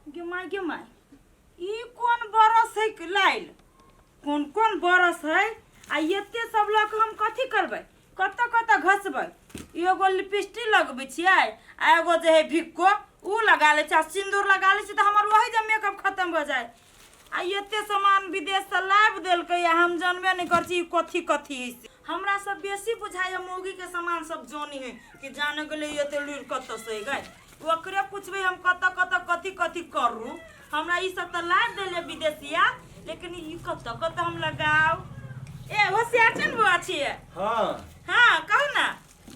गे माय, गे माय, ई कोन बरस है लाइल? कोन कोन बरस है आ एते सब लऽ कऽ हम कथी करबै? कतऽ कतऽ घसबै? एगो लिपस्टिक लगबै छियै आ एगो जे है भिक्को उ लगा लै छियै आ सिन्दूर लगा लै छियै तऽ हमर वही जे मेकअप खतम भऽ जाय। आ एते सामान विदेशसँ लाबि देलकै आ हम जानबे नहि करै छी ई कथी कथी है से। हमरा सब बेसी बुझाइए मौगीके सामान सब जानी है कि जाने गेलै एते लुरि कतऽसँ गै। ओकरे पूछबै हम कतऽ कतऽ कथी कथी करू। हमरा ई सब तऽ लाबि देले विदेशिया, लेकिन ई कतऽ कतऽ हम लगाउ? ए होशियार छै ने बौआ छियै? हाँ। हाँ, कहू ना।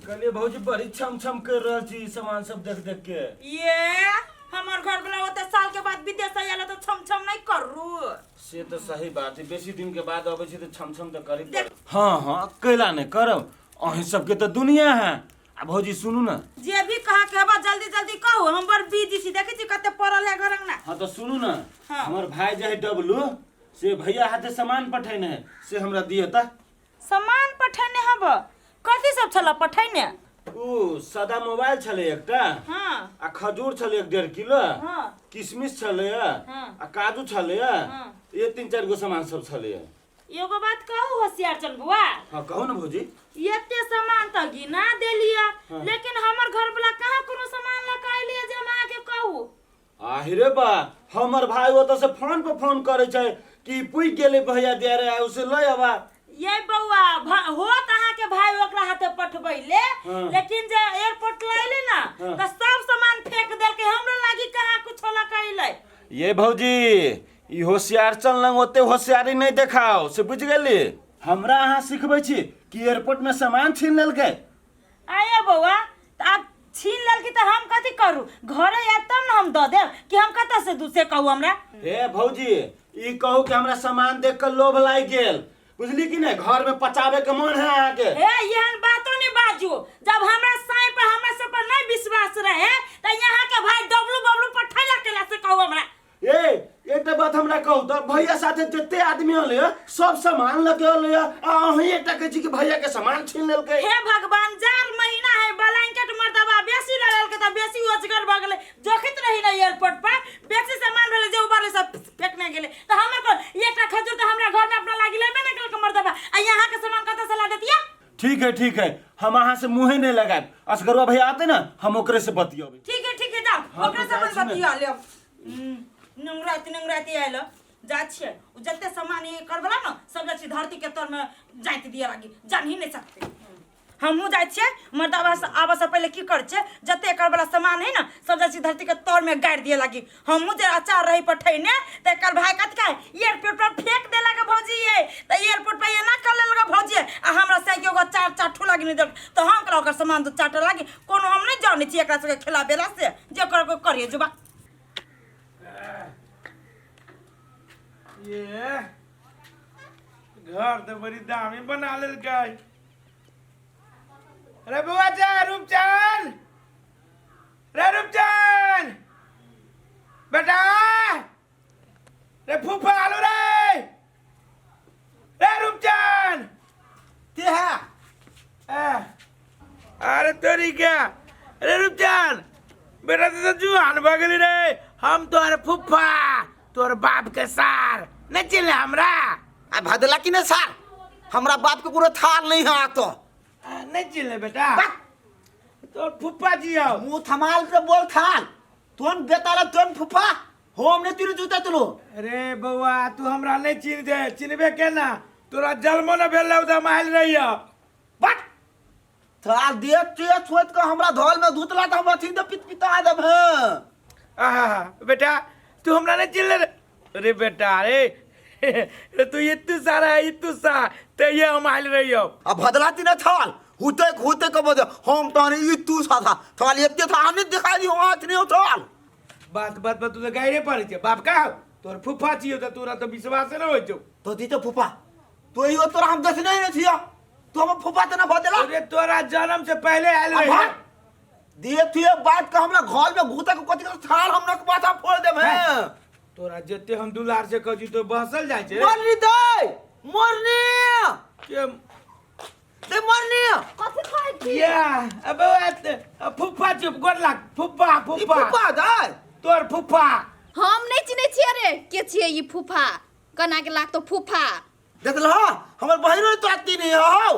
कहलिए भौजी बड़ी छम छम कर रहल छी ई सामान सब देख देख के। ये हमर घर वाला ओते साल के बाद विदेश से आयल तऽ छम छम नहीं करू। से तऽ सही बात है, बेसी दिन के बाद अबै छी तऽ छम छम तऽ करी। हाँ हाँ, कैला नहीं करब, अहीं सबके तऽ दुनिया है। आ भौजी सुनू ना। जे भी कहा के हबा जल्दी जल्दी कहू, हम बड़ बिजी छी, देखै छी कते पड़ल है घर अंगना। हाँ तो सुनू ना। हाँ। हमर भाई जे है डब्लू से भैया हाथे सामान पठेने है, से हमरा दिए ता। सामान पठेने हब? कथी सब छल पठेने? ऊ सादा मोबाइल छलै एकटा। हाँ। आ खजूर छलै 1.5 किलो। हाँ। किशमिश छलै। हाँ। आ काजू छलै। हाँ। ये 3-4 गो सामान सब छलै। एगो बात कहू होशियार चंद बुआ? हाँ कहू ना भौजी। एते सामान तऽ गिना देलियै। हाँ। लेकिन हमर घर वाला कहाँ कोनो सामान लऽ कऽ अयलियै जे हम अहाँके कहू? आहिरे बा, हमर भाई ओतऽ से फोन पर फोन करै छै कि पुछि गेलै भैया दे रे उसे लय आबा। ये बौआ, होत अहाँके भाई ओकरा हाथे पठबै ले। हाँ। लेकिन जे एयरपोर्ट लैले ना। हाँ। तऽ सब सामान फेंक देलकै, हमरा लागी कहाँ कुछो लऽ कऽ अयलै। ये भौजी, ई होशियार चल लंग ओते होशियारी नहीं देखाओ, से बुझ गेली? हमरा अहाँ सिखबै छी कि एयरपोर्ट में सामान छीन लेलकै? आये बौआ, तऽ आब छीन लेलकै तऽ हम कथी करू? घरे आयत तब ने हम दऽ देब कि हम कतऽ से दूसे कहू हमरा? हे भौजी, ई कहू कि हमरा सामान देख के लोभ लागि गेल, बुझली कि नहीं? घर में पचावे के मन है अहाँ के। हे एहन बातो नहीं बाजू, जब हमरा साई पर हमरा सब पर नहीं विश्वास रहे तऽ यहाँ के भाई डब्लू बब्लू पठैला केला से कहू हमरा? ए एकटा बात हमरा कहू तऽ भैया साथे जते आदमी अलै सब सामान लऽ के अलै आ अहीं एकटा कहै छी कि भैया के सामान छीन लेलकै। हे भगवान, जार महीना है ब्लैंकेट मर्दबा बेसी लऽ लेलकै तऽ बेसी ओजगर भऽ गेलै, जोखित रही ने एयरपोर्ट पर बेसी सामान भेलै जे उबर सब फेकने गेलै तऽ हमर कोन एकटा खजूर तऽ हमरा घर में अपना लागी लेबे नहि केलकै मर्दबा, आ यहाँ के सामान कतऽ से ला देतिया? ठीक है ठीक है, हम अहाँ से मुँहे नहीं लगाएब, असगरवा भैया आते ना हम ओकरे से बतियेबै। ठीक है ठीक है, जाओ। हाँ, ओकरे तो से जाइ छी ने। बतिया लेब। नंगराति नंगराति आयल जा छियै, उ जते सामान ये करबला न सब जाइ छी धरती के तर में जाइत दिए लागी, जान ही नहीं सकते। हमहूँ जाइ छियै मर्दाबा से आबऽ से पहिले की करै छियै, जते एकर वाला सामान है ना सब जाइ छी धरती के तर में गाड़ि दिए लागी। हमहूँ जे अचार रही पठैने तऽ एकर भाई कथी कहै, एयरपोर्ट पर फेंक देलक भौजी ये, तऽ एयरपोर्ट पर एना कर लेलक भौजी आ हमरा से एगो अचार चाठू लागी नहि देलक, तऽ हम कहलहुँ ओकर सामान तऽ चाटऽ लागी, कोनो हम नहि जानै छी एकरा सबके खिलाबेला से जे कर करिए जुबा। ये घर तो बड़ी दामी बना लेलकै। अरे बउआ जा रूपचंद, रे रूपचंद बेटा, रे फूफा आलो रे, रे रूपचंद के है? अरे तोरी क्या, अरे रूपचंद बेटा तो जुआन भऽ गेली रे, हम तोहर फूफा तोहर बाप के सार नहीं चिन्हले हमरा? आ भदला की नहीं सार, हमरा बाप के कोनो थाल नहीं है तो। नहीं चिन्हले बेटा? बा! तोहर फूफा जी आओ। मुंह थमाल के बोल थाल, तोन बेताला तोन फूफा, हम नहीं तुरी जूता तुलो। अरे बउआ तू हमरा नहीं चिन्ह दे, चिन्हबे के ना, तोरा जन्मो न भेल रहो त हम आयल रहियो। बट थाल देख के छोड़ के हमरा धोल में धुतला त हम अथी दे पित पिता देब हैं। आहा बेटा तू हमरा नहीं चिन्ह ले रे बेटा, अरे रे तू इतू सारा है इतू सा ते ये हम आयल रहियो। अब भदला तीन थाल हुते हुते के बदे हम तो नहीं इतू सा था थाल एते था हम नहीं दिखाई दी हाथ नहीं थाल। बात बात पर तू तो गायरे पड़े छे बाप का तोर फूफा छियो त तोरा तो विश्वास न होय छौ। तो दी तो फूफा तो यो तोरा हम देखने नहीं छियो, तो हम फूफा त ना बदला। अरे तोरा जन्म से पहले आयल रहे। भाग। देखिए बात का हमरा घर में घुसा के कथि के थाल हमरा के माथा फोड़ देब हैं। तोरा जते हम दुलार से कहै छी तो बहसल जाइ छै। मरनी दे मरनी के दे मरनी। कथि कहै छी? या अब फुफा चुप गोर लाग फुफा ई फुफा फुफा दे तोर फुफा। हम नहीं चिन्है छियै रे के छियै ई फूफा कना के लागतो फूफा देख लह हमर बहिनो तो आती नहीं हो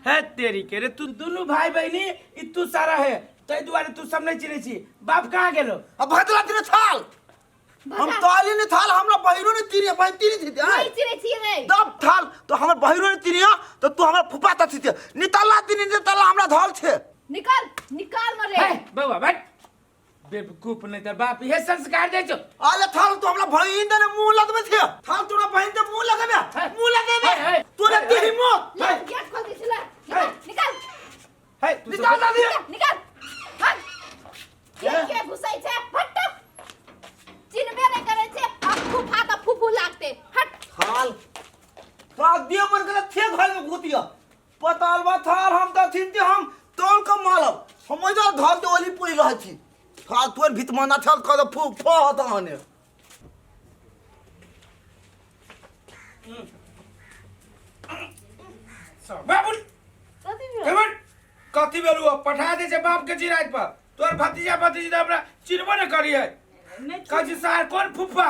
है तेरी के रे तू दुनू भाई बहिनी ई तू सारा है तै दुआरे तू सब नहीं चिन्है छी बाप कहाँ गेलो अब भतला तीन थाल हम ताली नहीं थाल हमरा बहिनो ने तीन बहिन तीन थी नहीं चिन्है छियै रे दब थाल तो हमर बहिनो ने तीन तो तू हमर फुफा त थी नितला तीन नितला हमरा धल छे निकाल निकाल न रे है बौआ बैठ बेवकूफ नहीं तर बाप ये संस्कार दे छो अरे थाल तू हमरा बहिन दे मुंह लगबे छे थाल तोरा बहिन दे मुंह लगबे मुंह लगबे तोरा तेरी मुंह ले गेट खोल दे छला निकाल निकाल है तू निकाल दादी निकाल भाग के के घुसै छै हट चिन्हबे नहि करै छै आ फूफा तऽ फूफू लागते हट थाल तो दे मन के थे घर में घुतिया पतालबा थाल हम त थिनते हम तोल के मालब हम ओइ धर दे ओली पूरी रहै छी थाल तोर भीत मना छल कर फू फो होत हने बाबू कथी भेल ओ पठा दे छै बाप के चिराइत पर तोर भतीजा भतीजी तऽ हमरा चिन्हबो नहि करियै कहै छै सार कोन फुफा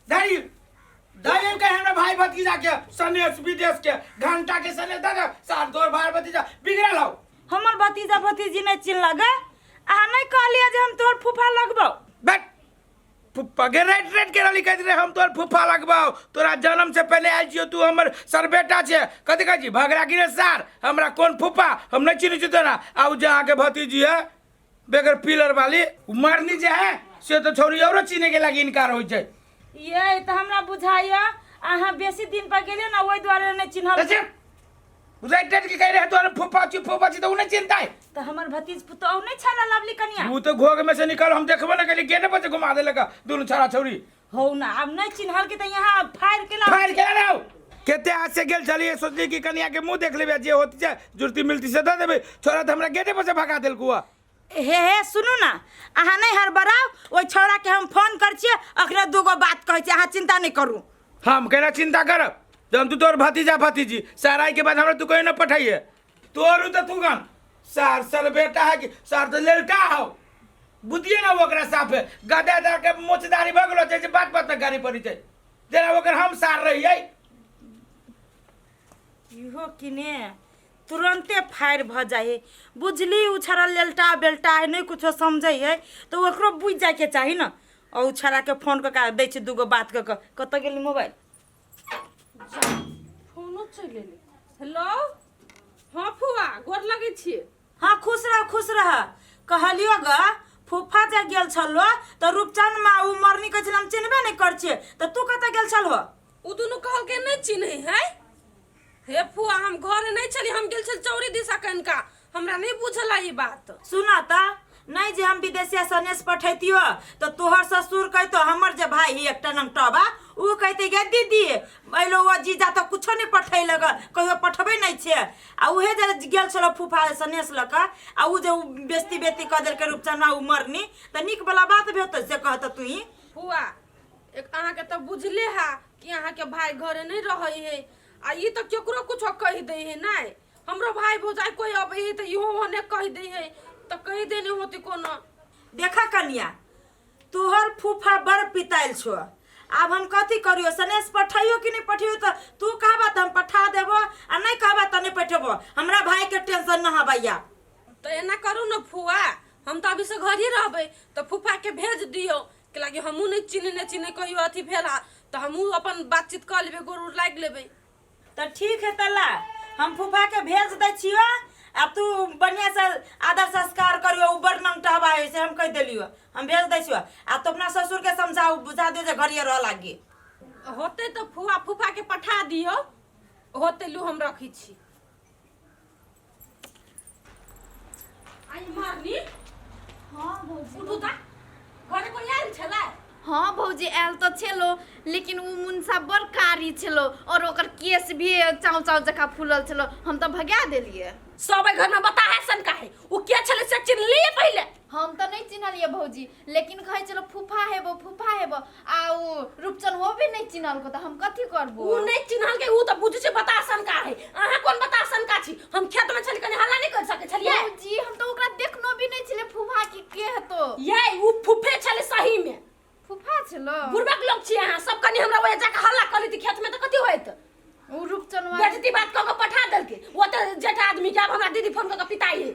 दाई दाई के हमरा भाई भतीजा के सनेस विदेश के घंटा के सनेस दादा सार तोर भाई भतीजा बिगड़ल हौ हमर भतीजा भतीजी नहि चिन्हलक अहाँ नहि कहलियै जे हम तोहर फूफा लगबौ बैठ फुप्पा के राइट राइट के रहली कहैत रहे हम तोहर फुफा लगबाओ तोरा जन्म से पहले आयल छियो तू हमर सर बेटा छे कथी कहै छी भगरा की रे सार हमरा कोन फुफा हम नहीं चिन्है छी तोरा आ उ जे अहाँके भतीजी है बेगर पिलर वाली उ मरनी जे है से तो छौरी औरो चिन्हे के लागी इनकार होइ छै ये तऽ हमरा बुझाइया अहाँ बेसी दिन पर गेलियै ने ओहि दुआरे नहि चिन्हल तऽ राइट राइट के कह रहे तोहर फुफा छी फुफा छी तऽ उ नहीं चिन्हता है तऽ हमर भतीज पुतोहु नहि छल लवली कनिया उ तो घोग में से निकल हम देखबो न करी गेट पर से घुमा देलक दुनू छौरा छौरी हो ना आब नहि चिन्हल के तऽ यहाँ फाड़ि के लाउ फायर के लाओ केते हाथ से गेल छलिए सोचली कि कनिया के मुंह देख लेबे जे होती छै जुड़ती मिलती से दे देबे छोरा तऽ हमरा गेटे पर से भगा देलकू हँ। हे हे सुनू ना अहाँ नहि हड़बड़ाउ ओहि छौड़ाके हम फोन करै छियै अखने दूगो बात कहै छियै अहाँ चिन्ता नहि करू हम केना चिंता करब जब तू तोर भतीजा भतीजी सराय के बाद हमरा तू कहीं ना पठाइए तोर तो तू गन सार सर बेटा है कि सार तो लेलटा हो बुद्धिए ना ओकरा साफ है गदा दा के मोचदारी भऽ गेलो छै जे बात बात में गाड़ी पड़ी छै जेना ओकर हम सार रहियै इहो किने तुरन्ते फायर भऽ जाइ है बुझली ओ छड़ा लेलटा बेलटा है नहि कुछो समझै है तऽ ओकरो बुझि जाइके चाही ने आ ओ छड़ाके फोन कऽ कऽ दै छै दूगो बात कऽ कऽ कतऽ गेली मोबाइल फोनो चलि एलै हेलो हँ फुआ गोर लगै छी हाँ खुश रह खुश रह कहलियो ग फूफा जे गेल छलो तऽ रूपचंद माँ ओ मरनी कहै छल हम चिन्हबे नहि कर छियै तऽ तू कतऽ गेल छलहो ओ दुनू कहलकै नहि चिन्है है हे फुआ हम घरे नहि छली हम गेल छली चौरी दिशा कनिका हमरा नहि बुझल ई बात सुना तऽ नहि जे हम विदेशिया सनेस पठैतियो तऽ तोहर ससुर कहितो हमर जे भाई है एकटा नमटबा उ कहते गे दीदी अइलो ओ जीजा तऽ कुछो नहि पठैलक कहियो पठबै नहि छै आ उहे जे गेल छलो फूफा सनेस लऽ कऽ आ उ जे उ बेजती बेजती कऽ देलकै रूपचनमा उ मरनी तऽ नीक वला बात भेल से कहत तू फुआ एक अहाँके तऽ बुझले है कि अहाँके भाई घरे नहि रहै है आ ई तऽ केकरो कुछो कहि दै है नहि हमरो भाई भौजाई कोई अबै है तऽ इहो ओहने कहि दै है तऽ कहि देने होती कोनो देखा कनिया तोहर फूफा बड़ पिताइल छो आब हम कथी करियो सनेस पठैयो कि नहि पठैयो तऽ तू कहबा तऽ हम पठा देबो आ नहि कहबा तऽ नहि पठेबो हमरा भाई के टेंशन न हबैया तऽ एना करू ने फुआ हम तऽ अभी से घर ही रहबै तऽ फूफाके भेज दियौ कि लागी हमहूँ नहि चिन्हने चिन्हने कहियो अथी भेल हा तऽ हमहूँ अपन बातचीत कऽ लेबै गोड़ उड़ लागि लेबै तऽ ठीक है तला हम फूफा के भेज दै छियो आ तू बढ़िया से आदर संस्कार करियो उ बड़ नंगटहबा है से हम कहि देलियो हम भेज दै छियो आ तू अपना ससुर के समझाऊ बुझा दियो जे घरिये रह लागी होतै तऽ फुआ फूफाके पठा दियौ होतै लू हम रखै छी आई मरनी हाँ भौजी उठू ता घरे कोई आयल छलै हाँ भौजी आयल तऽ छलो लेकिन उ मुनसा बड़ कारी छलो और ओकर केस भी चाव चाव जकाँ फूलल छलो हम तऽ भगा देलियै सब एहि घरमे बता है सन काहे उ के छलै से चिन्हलियै पहिले हम तऽ नहि चिन्हलियै भौजी लेकिन कहै छलो फूफा हेबो फूफा हेबो आ उ रूपचन वो भी नहि चिन्हलको तऽ हम कथी करबो उ नहि चिन्हलकै उ तऽ बुझै छै बतासन का है अहाँ कोन बतासन का छी हम खेत में छली कनी हल्ला नहि कर सकै छलियै भौजी हम तऽ ओकरा देखनो भी नहि छलै फूफा के के हेतो ये उ फूफे छलै सही में छलो। बुढ़बक लोग छी अहाँ सब, कनी हमरा ओए जाके हल्ला कर लेती खेत में तऽ कथी होइत? ओ रूपचनवा बेइज्जती बात कऽ के पठा देलकै ओ तऽ जेठ आदमी के। आब हमरा दीदी फोन कऽ के पिताई है।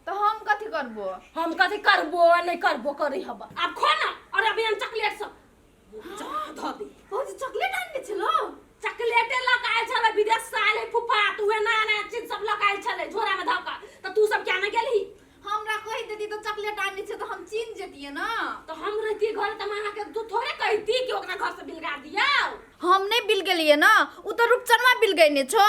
तऽ हम कथी करबो? हम कथी करबो आ नहि करबो करै हब। आब खो ना और अभी हम चॉकलेट सब धऽ दे। भौजी चॉकलेट आनने छलो? चॉकलेटे लऽ कऽ आयल छलै विदेश से आयल है फूफा, तू उहे नया नया चीज सब लऽ कऽ आयल छलै झोरा में धऽ कऽ, तऽ तू सब क्या ने गेलही? हमरा कहि देती तऽ चॉकलेट आनने छै तऽ हम चिन्ह जतियै ना। तऽ हम रहती घर तऽ हम अहाँके तू थोड़े कहती कि ओकरा घर से बिलगा दियौ। हम नहि बिल गेलियै ना, उ तऽ रूपचनवा बिल गयने छो।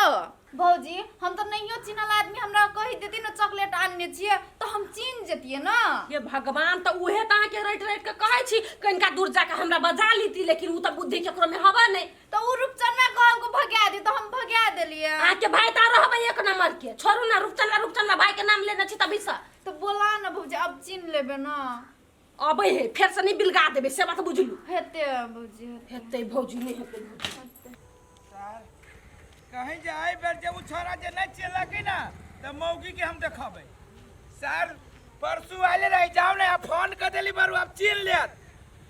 भौजी हम तऽ नहियो चिन्हल आदमी हमरा कहि देती ने चॉकलेट आनने छियै तऽ हम चिन्ह जतियै ना। हे भगवान, तऽ उहे तऽ अहाँके रटि रटि कऽ कहै छी कनिका दूर जाके हमरा बजा लीती, लेकिन उ तऽ बुद्धि केकरो में हवा नहि। तऽ उ रूपचनवा कहलको भगा दे तऽ हम भगा देलियै। अहाँके भाई तऽ रहबै एक नंबर के। छोड़ू ना, रूपचनवा रूपचनवा भाई के नाम लेने छी तभी से। तऽ बोला ना भौजी, अब चिन्ह लेबै ना। अबै है फेर से नहीं बिलगा देबै से बात बुझलू। हेतै भौजी, हेतै। हेतै भौजी, नहि हेतै भौजी। सर कहीं जे एहि बेर जे ओ छोरा जे नहि चिन्हलकै ना तऽ मौगी के हम देखबै। सर परसू आयले रही, जाओ ने आप फोन कर देली बारू, आप चिन्ह लेत।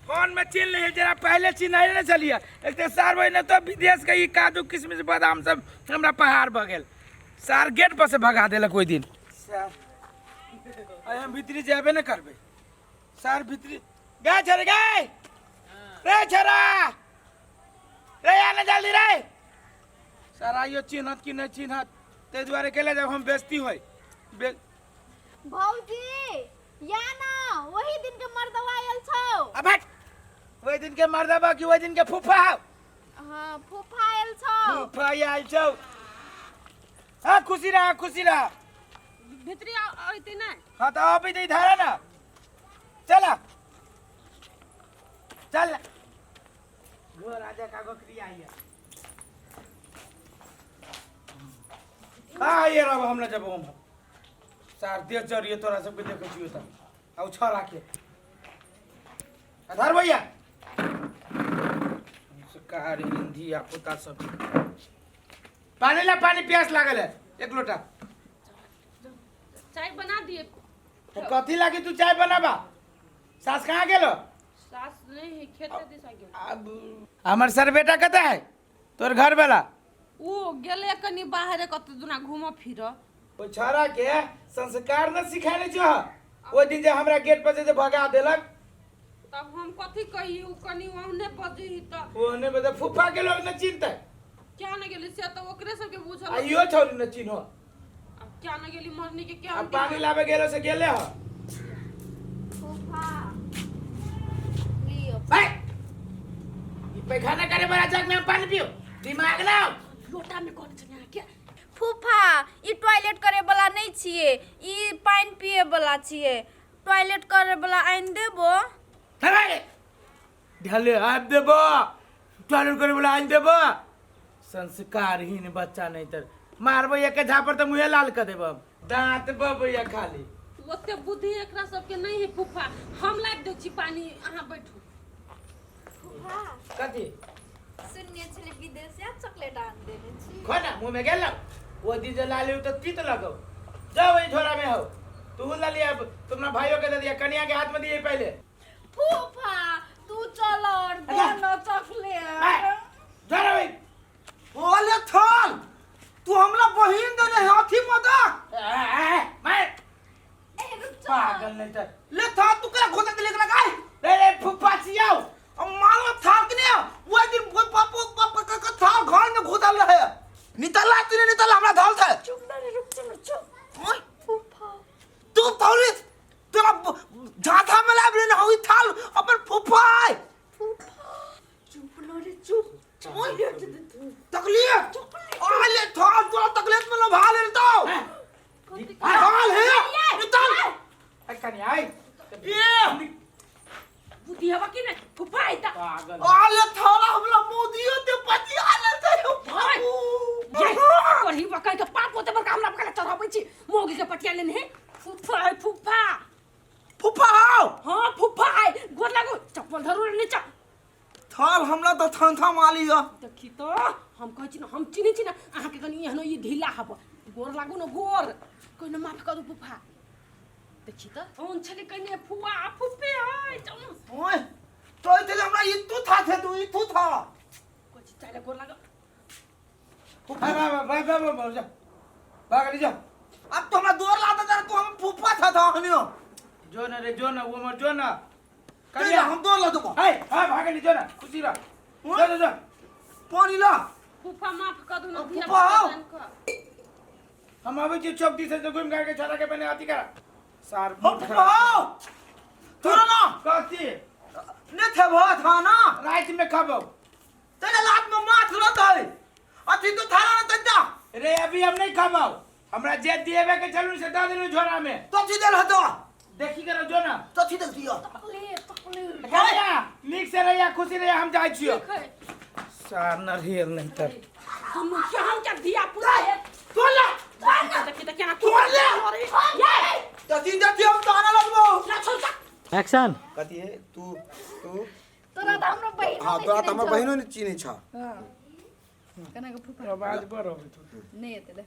फोन में चिन्ह ले, जरा पहले चिन्हले नहीं चलिए। एक तो सर वही तो विदेश के ई काजू किशमिश बादाम सब हमरा पहाड़ भऽ गेल। सर गेट पर से भगा देलक ओहि दिन। सर आइ हम भीतरी जेबे नहि करबै। सर भीतरी गए छरे, गए रे छरा रे, आ ना जल्दी रे। सर आइयो चिन्हत कि नहि चिन्हत, ताहि दुआरे केले जब हम बेइज्जती होय बे। भौजी या ना वही दिन के मर्दवा आयल छौ। अब हट, ओहि दिन के मर्दवा कि ओहि दिन के फूफा हौ? हाँ फूफा आयल छौ। फूफा आयल छौ। हाँ खुशी रह, खुशी रह। भीतरी अयतै नहि? हाँ तो अबै तऽ इधर आ ना, चल चल गो राजा का गोकरी आई है। हाँ ये रहो, हम ना जब हम सार देह जरिए तोरा सबके देखै छियौ तऽ आ छड़ा के आधार भैया कारी हिंदी आ पोता सब। पानी ला, पानी प्यास लागल है, एक लोटा चाय बना दिए। तो कथी लागी तू चाय बनाबा? सास कहाँ गेलो? सास नहीं है, खेते दिशा गेल। अब हमर सर बेटा कतऽ है तोर घर वाला? ओ गेले कनी बाहरे कत दुना घूम फिर। ओ छौड़ा के संस्कार न सिखाने छो ओहि दिन जे हमरा गेट पर से जे भगा देलक। तब हम कथी कही, उ कनी ओहने बजही तऽ। ओहने बजे फुफा के लोग न चिन्हते। क्या न गेली से तऽ ओकरे सबके बुझल। आ इहो छौड़ी न चिन्हो। अब क्या न गेली मरनी के क्या। अब पानी लावे गेलो से गेले हो। फूफा लियो। भाई ई पैखाना करे बड़ा जग में हम पानी पियो दिमाग ना। लोटा में कौन छने अहाँ के? फूफा ई टॉयलेट करे वाला नहीं छिए, ई पानी पिए वाला छिए। टॉयलेट करे वाला आनि देबो? अरे ढले आबि देबो, टॉयलेट करे वाला आनि देबो। संस्कारहीन बच्चा, नहीं तर मारबो एक झापर तऽ मुँहे लाल कर देबो हम। दांत बबैया खाली। ओते बुद्धि एकरा सबके नहीं है फूफा। हम लाबि दै छी पानी, अहाँ बैठू। फूफा कथी सुनने छली विदेश से चॉकलेट आन देने छी? खो ना, मुँह में गेल ना। वो दिन जे लाली तो तीत लगो। जाओ वही झोरा में हो, तू ला लिया, तुमना भाइयों के दे दिया, कन्या के हाथ में दिए पहले। फूफा तू चल और दे ना चॉकलेट। झोरा वही। ओले थल तू हमरा बहिन देने है अथी मदक। मैं ए रुक चल। पागल नहीं तर। ले थाल तू केला खोदा के लेके लगाई। रे रे फुफा छियाओ। अब मारो थाल के ने वो दिन वो पापा पापा का का थाल घर में घुसल रहे। नितला तूने नितला हमरा धल थे। चुप ना रे रुक चल चुप। ओए फूफा तू थौरी तोरा झाथा में लाब लेने हई थाल अपन फुफा आय। फूफा चुप ना रे चुप। चॉकलेट दे तू। तकलीफ आले थाल तोरा तकलीफ में लभा ले तो थाल है नितल। अरे कन्या आई। ए बुद्धि हवा कि नहीं फूफा आइता। पागल। आले थाला हमरा मोदियो ते पति आले ते बाबू। ये करही बकई के पाप होते बड़का हमरा पकड़ चढ़ाबै छी मौगी के पटिया लेने है। फूफा है फूफा। फुफा आओ। हाँ फूफा है, गोर लागू चप्पल धरू रे नीचा। थाल हमरा तो थन थम आली यो। देखी तो हम कहै छी ना, हम चिन्है छी ना अहाँके, कनी एहनो ई ढीला हब। गोर लागू न गोर, कोइ न माफ करू फूफा। देखी त कौन छलै कने फुआ फुफे है चलू। ओए तो इते हमरा था थे तू ई थू था। कोची चाले गोर लाग। भाई भाई भाई भाई भाई भाई जा भाग जा। अब तो हमरा दोर लाता था, तू हम फूफा था था हमियो। जो ना रे जो ना वो मर जो ना। करिया हम दोर ला दूंगा। हाय हाय भाग जो ना खुशी रह जो जो जो पानी ला। फूफा माफ कर दो ना। फूफा आओ। हम अभी जो चौक दी से घूम के छोरा के बने आती करा सार। हम फूफा आओ तोरा ना कथी ने थे भा था ना रात में खाबो तेरे लात में माथ रहत है अथी तो थारा ना तंजा। रे अभी हम नहीं खाबो, हमरा जे दिएबे के चलू से दे देलू झोरा में। तो थी देल हतो देखी करो जो ना तो थी देल दियो। चॉकलेट चॉकलेट करिया नीक से रहिया खुशी रहिया हम जाइ छियो। सार नरियल नहीं तर हम हम क्या दिया पूरा है तोला देखी देखी ना तोला ये तो थी दे हम तो आना लगबो ना छोड़ जा। एक्शन। कथी है तू तू तोरा त हाम्रो बहिनो हां नै तोरा त चिनै हमर छौ। बहिनो नै चिनै छ। हां कना के फुफा आवाज बड़ अबै नै एते दे।